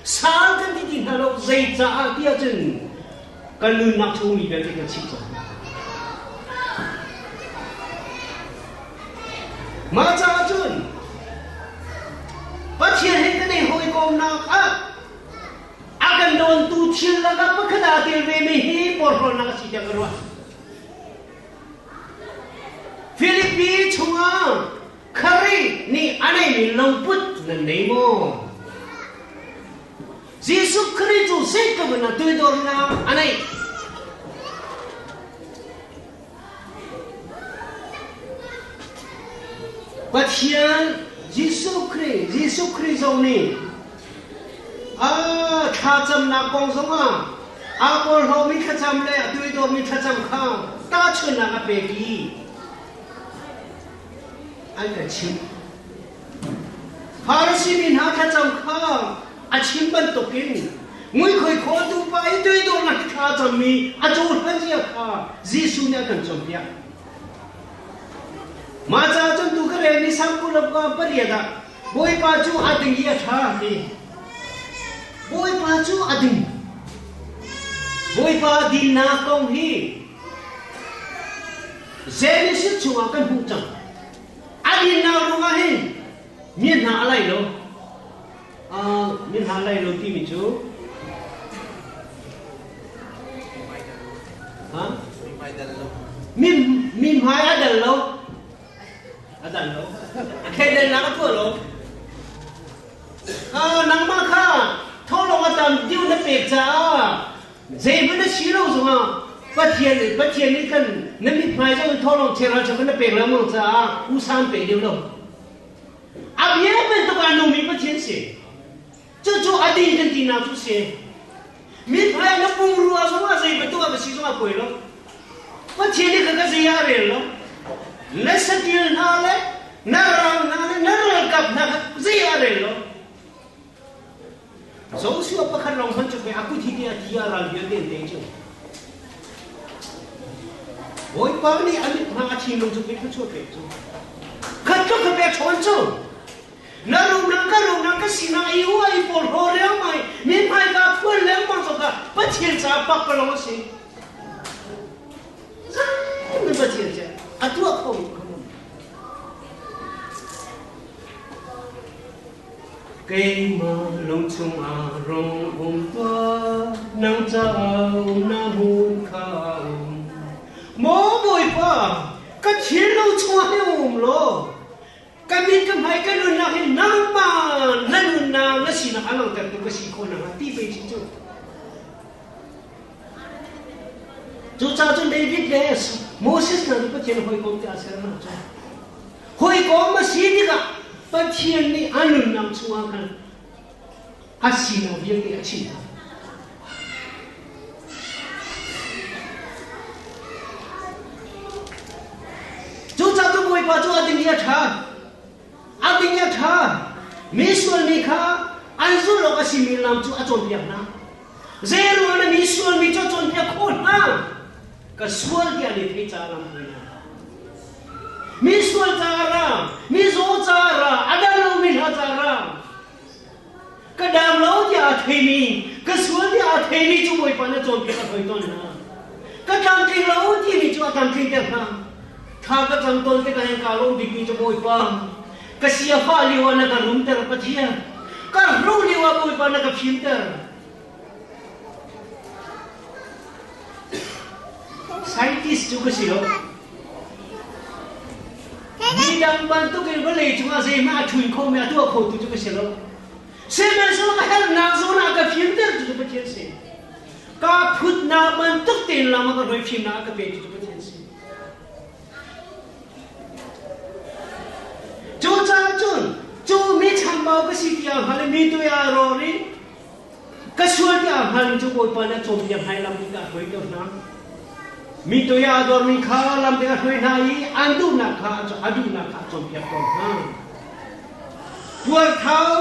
Sal kan ti ti hna lo zeicaah tiah cun kan nunnak chung mi vialte kan chimh cang. Mah caah cun Pathian he kan i hawikomnak ah a kan dawntu thil lakah pakhat aa tel vemi hi porhlawtnak a si tiah ka ruah. Filipi chungah Khrih nih a neimi lungput nan nei maw? Jesuh Khrih cu zeitluk in a tuidornak a neih. Pathian Jesuh Khrih, Jesuh Khrih zong nih a thlacamnak kong zongah aa porhlawmi thlacam le a tuidormi thlacam kha tahchunhnak a pek i an kan chimh. Farasi mi hna thlacam kha a chim bantukin muikhoi khawltu pa i tuidornak hi thla cammi a cohlan zia kha Jesuh nih a kan cawnpiak. Mah caah cun tu ka relmi Salm 28 ah Bawipa cu a ding i a ṭha ti. Bawipa cu a ding. Bawipa dinnak kong hi Genesis chungah kan hmuh cang. A dinnak ruangah hin mi hna a lai lo. Mi hna lai lo timi cu mi mi hmai a dal lo. A dal lo. A thleidannak a tuah lo. Nangmah kha thawhlawm a tam deuh na pek caah zeihmanh na si lo zongah Pathian nih Pathian nih kan na mithmai zong in thawhlawm cheuhra cheuhra na pek lengmang caah usam pe deuh lo. A bia bantuk ah nungmi Pathian si. Cucu a ding kan tinak cu si. Mithmai na pumrua zongah zei bantuk ah ka si zongah poi lo. Pathian nih kha ka zei ah a rel lo. Na satil hna le na ral hna le na ralkap hna kha zei ah a rel lo. Joshua pakhat lawng hmanh cu pei a kut hi ti a thi a ral vialte an tei cu. Bawipa nih a mit hna a thinlung cu pei thluachuah pek cu. Khat tluk kha pek ṭhawn cu. Na runak ka runak ka sinak i u ai pawl ho leng mai mi hmaika phuan lengmang zong kha Pathian caah pak palong a si. Zei Pathian ca a tuah kho mi Keimah lung chungah rung um tuah, nang caah um na hmun kha um. Maw Bawipa, ka thinlung chungah hin um law, Ka min ka hmai ka nunnak hi nangmah na nunnak na sinak a langhtertu ka si khawh nakhnga ti pei si cu. Cucaah cun David le Moses hna cu Pathian hawikom tiah a ser hna cu. Hawikom a si tikah Pathian nih a nunnak chungah khan a sinak vialte a chimh hna. Cucaah cu Bawipa cu a ding i a ṭha. A ding i a ṭha. Mi sualmi kha an zulh awk a simi lam cu a cawnpiak hna. Zeiruang na mi sualmi cu a cawnpiak khawh hna? Ka sual tiah an i theih caah lam hruai hna. Mi sual caah ra, mi zaw caah ra, a dam lomi hna caah ra. Ka dam lo tiah a theimi, ka sual tiah a theimi cu Bawipa na cawnpiak a hoi tawn hna. Ka tlamtling lo timi cu a tlamtlingter hna. Thla ka cam tawn tikah hin kaa lawm bikmi cu Bawipa, ka siafah lio ah na ka rumter Pathian. Ka hruh lio ah Bawipa na ka fimter. Scientist cu ka si lo. Midang bantukin vawlei cungah zeihmanh a ṭhui khomi a tuah khotu cu ka si lo. Sihmanhsehlaw ka herhnak zawn ah ka fimter cu Pathian si. Ka phutnak bantuk tein lam a ka hruai fimnak a ka petu cu Pathian si. Cucaah cun cu mi chambau ka si tiah hngal i mi tui ah rawr i Ka sual tiah hngalmi cu Bawipa nih a cawnpiak hna i lam dik ah a hruai ko hna. Mi toi ah a dormi kha lam dik a hruai hna i an duhnak kha a duhnak kha a cawnpiak tawn hna. Puarthau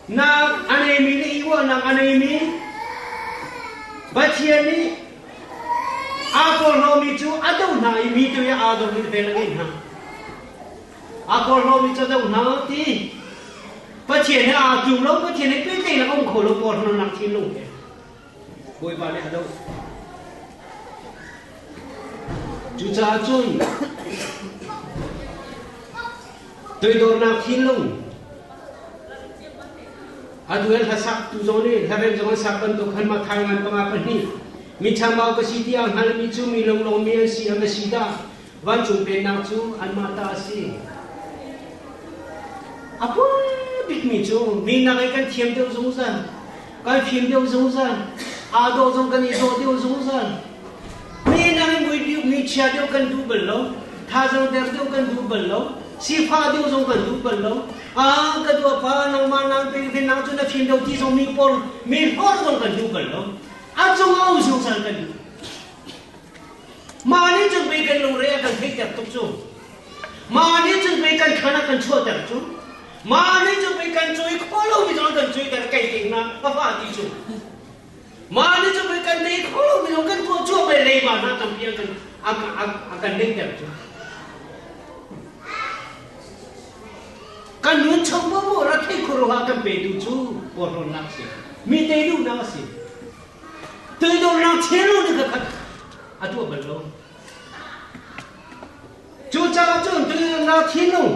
nak a neimi le i uahnak a neimi Pathian nih aa porhlawmi cu a doh hna i mi toi ah aa dormi vel a ngeih hna. Aa porhlawmi cu a doh hna ti Pathian he aa tlum lo, Pathian he pehtlaihnak a um kho lo, porhlawtnak thinlung he. Bawipa nih a doh. Cucaah cun toidornak thinlung atu hin hlasak tu zong nih hlarem zong an sak bantuk khan ma thai ngan panga pahnih mi chambau ka si tiah hngalmi cu mi lunglawm mi an si an va si dah Vancung Pennak cu anmah ta a si. A poi bikmi cu mi nak i kan thiam deuh zungzal, kan fim deuh zungzal, aa dawh zong kan i dawh deuh zungzal. Mi nak i mui deuh, mi chia deuh kan duh bal lo, thazaang der deuh kan duh bal lo, sifah deuh zong kan duh bal lo. Ah, ka dua pa, nangmah nang pe ve nang cu na fim deuh ti zong mi pawl, mi hlawr zong kan duh bal lo. A cung a um zungzal kan duh. Mah nih cun pei kan lungre a kan theihter tuk cu. Mah nih cun pei kan thlan a kan chuahter cu. Mah nih cun pei kan cawi khawh lomi zong kan cawiter kei te hna a fa ti cu. Mah nih cun pei kan tei khawh lomi zong kan tuah cuah pei leiba hna tampi a kan a kan neihter cu. Kan nun chung poah rathei khuaruah kan petu cu porhlawtnak a si. Mi tei duhnak a si. Toidornak chelo nih ka khat a tuah bal lo. Cucaah cun toidornak thinlung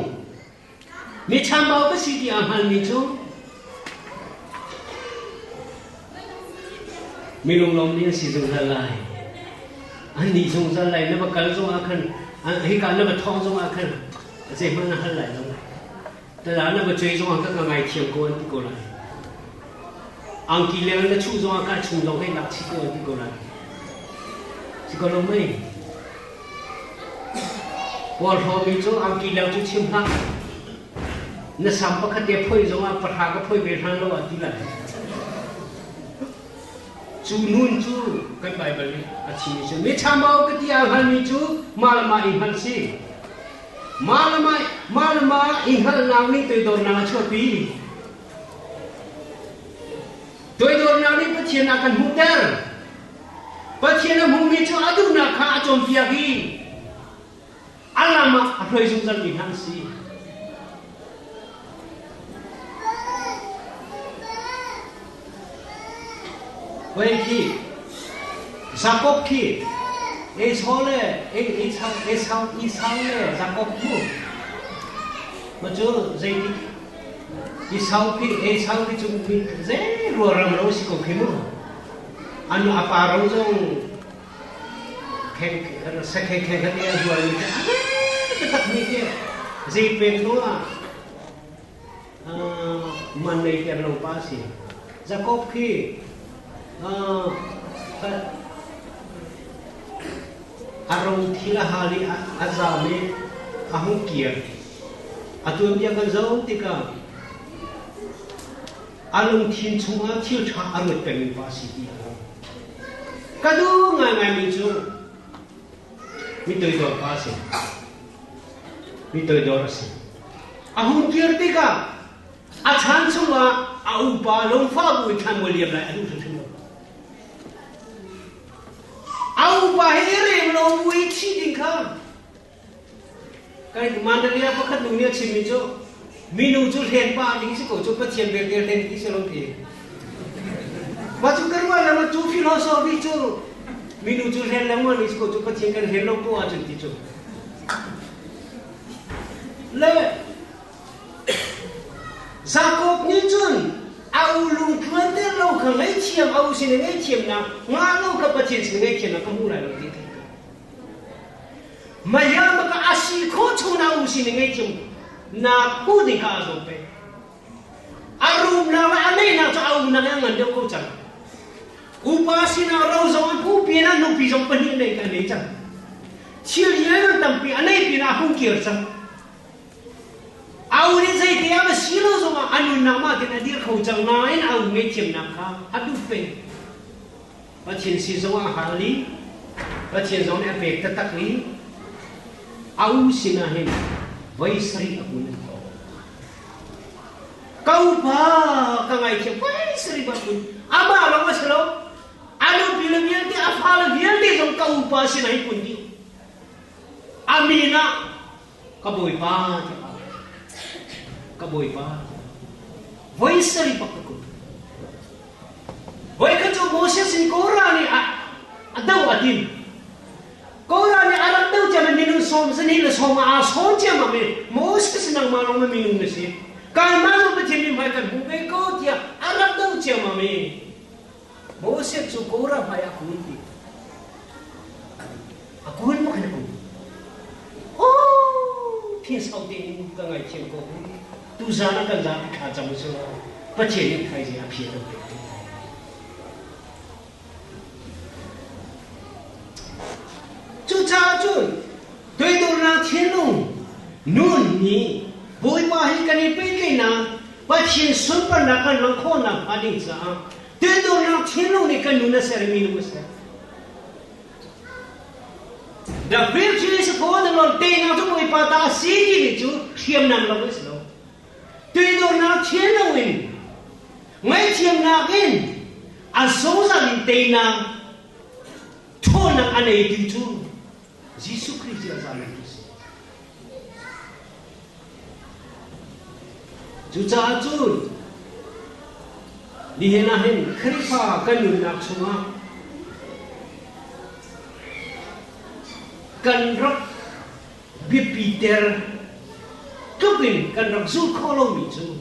mi chambau ka si ti aa hngalmi cu mi lunglawmmi an si zungzal lai. An nih zungzal lai. Na va kal zongah khan hika na va thawng zongah khan zeihmanh na hal lai lo. Tala na va cuai zongah ka ka ngaithiam ko an ti ko lai. Angki leng na chuh zongah ka chung zong hei lak chih ko an ti ko lai. Si ko lo mei? Porhlawmi cu angki leng cu chim hlah. Na sam pakhat te phoi zongah pahra ka phoi ve hlan lo an ti lai. Cu nun cu kan Baibal nih a chimmi cu mi chambau ka ti aa hngalmi cu mah le mah i hngalh si. Mah le mah mah le mah i hngalhnak nih toidornak a chuahpi. Toidornak nih Pathian a kan hmuhter. Pathian a hmuhmi cu a duhnak kha a cawnpiak i a lam ah a hruai zungzalmi hna an si. Hoi khi Jakob khi Esau le Esau Esau Esau le Jakob mu ma cu zeitik Esau khi Esau khi cu mi zei ruaram lo si ko khi mu anu a pa ro zong Sakheng kheng khat i a zuarmi khi a taktak mi khi zei pek zongah man nei ter lo pa a si. Jakob khi a ro thil a hal i a zaam i a hung kir. A tuanbia kan zoh tikah a lungthin chungah thil ṭha a ruat pengmi pa a si ti a lang. Ka duh ngaingaimi cu mi toidor pa a si. Mi toidor a si. A hung kir tikah a chan chungah a upa lungfah bu in thlan mual liam lai a duh hrimhrim lo. A upa hi i rem lo bu i thih ding kha Kan Mandalia pakhat nu nih a chimmi cu minu cu hlen pa ding si ko cu Pathian belte hlen ti si lo ti. Mah cu kan ruah lengmang cu philosophy cu minu cu hlen lengmang ni si ko cu Pathian kan hlen lo ko ahcun ti cu. Le Jakob nih cun a u lungtluan ter lo kha ngaihthiam a u sin i ngaihthiamnak ngah lo kha Pathian sin ngaihthiamnak ka hmu lai lo ti thei ko. Maya ka a si khawh chung na um sin ngei chung na pu ding kha a zawm pe. A rum na le a nei na cu a um na ngan deuh ko cang. Upa sinah ro zong an pu pi na nupi zong pahnih nei ka nei cang. Thil lian an tampi a nei pin ah hung kir cang. Au nih zeite a va si lo zongah a nunnak mah tin a dir kho cang nain a um ngaihthiamnak kha a duh peng. Pathian sin zongah a hal i Pathian zong nih a pek taktak i a u sinah hin voi sarih a kun an thawk. Ka upa ka ngaithiam voi sarih ba kun. Amah lawng a si lo. A nupi le vialte a fale vialte zong ka upa sinah hi kun dih. A min ah ka bawipa tiah ka bawipa voi sarih bak ka kun. Voikhat cu Moses in Korah nih a do a tim. Korah nih a rak do ciami minung sawm zani le sawm ah aa sawm ciammam i Moses nangmah lawng na minung na si. Kanmah zong Pathian mithmai kan hmu ve ko tiah a rak do ciammam i Moses cu Korah hmai a kun ti. A kun maw khan a kun? Oh, thin sau tein ka ngaithiam ko. Tuzaan ah kan zapi thla cam u sih law Pathian nih thaizing a phi kan pek te lai. Cucaah cun toidornak thinlung nun nih Bawipa hi kan i pehtlaihnak Pathian sunparnak kan langh khawhnak hnga ding caah toidornak thinlung nih kan nun a ser i minung a ser. The victory is for the Lord. Teinak cu Bawipa ta a si timi cu hriamnam lo a si lo. Tuidornak thian loin ngaihthiamnak in a zungzal in teinak ṭhawnnak a neitu cu Jesuh Khrih cu a zalentu a si. Cucaah cun nihin ah hin Khrihfa kan nunnak chungah kan rak biapiter tluk in kan rak zulh khawh lomi cu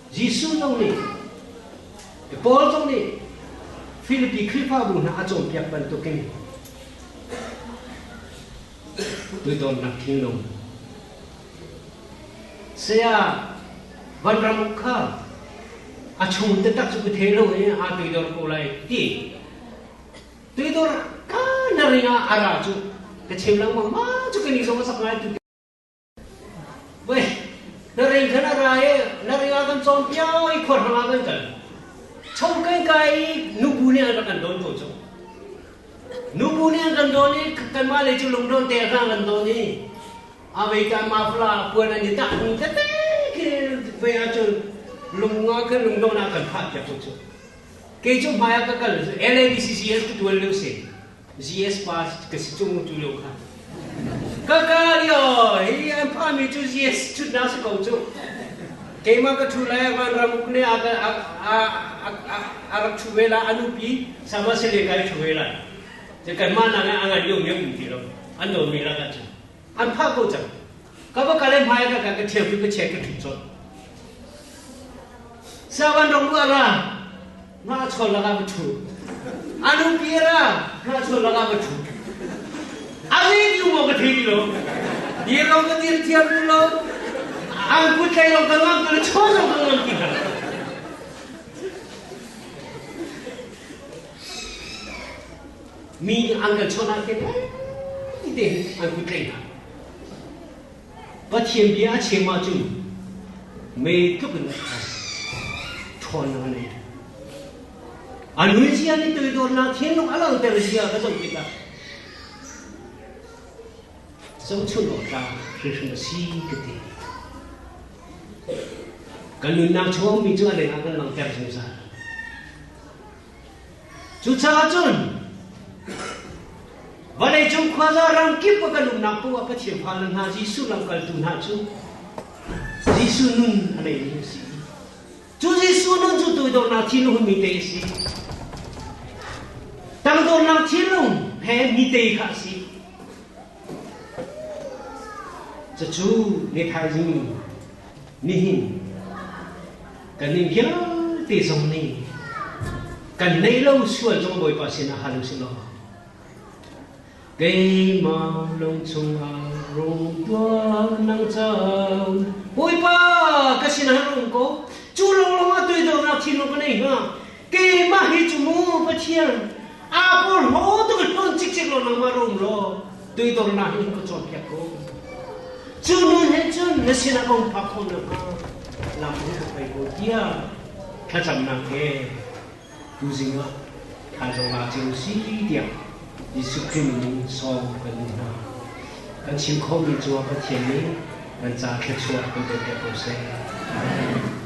Jesuh zong nih Paul zong nih Filipi Khrihfabu hna a cawnpiak bantukin tuidawmnak thinlung Saya vanram kha a chung taktak cu ka thei lo i aa tuidor ko lai ti. Tuidor ka na ring ah a ra cu ka chim lengmang ma cu ka ni zong a sak ngai tu. Wei na ring khan a ra i na ring ah kan cawn piao i khuar hrang ah kan kal. Chong kai kai nubu nih an rak kan don ko cu. Nubu nih an kan don i kanmah lei cu lungdawn te a kan don i America mafla puan an i tah hnu tete khi voi ahcun lung ah khan lungdong ah kan phah piak ko cu. Kei cu hmai ah ka kal LABCCS ka tuan lio si. GS pa ka si chung tu lio kha. Ka ka lio hi an phahmi cu GS chutnak si ko cu. Keimah ka thu lai van ram uk ne a a a rak thu ve la anupi sama sele kai thu ve la. Kanmah nak ah a ngan lio mi um ti lo. An do mi lak ahcun. An phah ko cang. Ka va kal i hmai ka ka ṭhiam ka check ka ṭhu colh. Savan rong lu ara nga chol laka va ṭhu. Anu pi ara nga chol laka va ṭhu. Ave ti mo ka thei ti lo. Dir lo ka dir thiam lu lo. Ang kut tlai lo ka ngam ka chol lo ka ngam ti hna. Mi an kan chawnh ah khin te an kut tlaih hna. Pathian bia a chim ahcun mei tluk in a ṭhawn. Ṭhawnnak a nei. A nunzia nih toidornak thinlung a langhter zia ka zoh tikah zohchunh awk tlak hrimhrim a si ka ti. Kan nunnak chung mi cu a lengah kan langhter zungzal. Cucaah cun vawleicung khuaza ram kip ah kan umnak paoh ah Pathian fale hna Jesuh lamkaltu hna cu Jesuh nun a neimi a si. Cu Jesuh nun cu toidornak thinlung mi te a si. Tangdornak thinlung he mi te kha a si. Cucu ni thaizing nihin kan ning vialte zong nih kan nei lo sual zong Bawipa sinah hal usih law keimah lung chungah rung tuah nang cang Bawipa ka sinah rung ko cu lawnglawng ah tuidornak thinlung ka nei hnga keimah hi cu mu Pathian aa porhlaw tuk i hlawn cikcek law nangmah rum law tuidornak hi ka cawnpiak ko cu nun he cun na sinah ka um phak khawh nakhnga lam in ka hruai ko tiah thlacamnak he tuzing ah thaizong la cio si tiah Jesuh Khrih min sawm kan duh hna. Kan chim khawhmi cu Pathian nih kan ca thluachuah kan pek ko seh. Amen.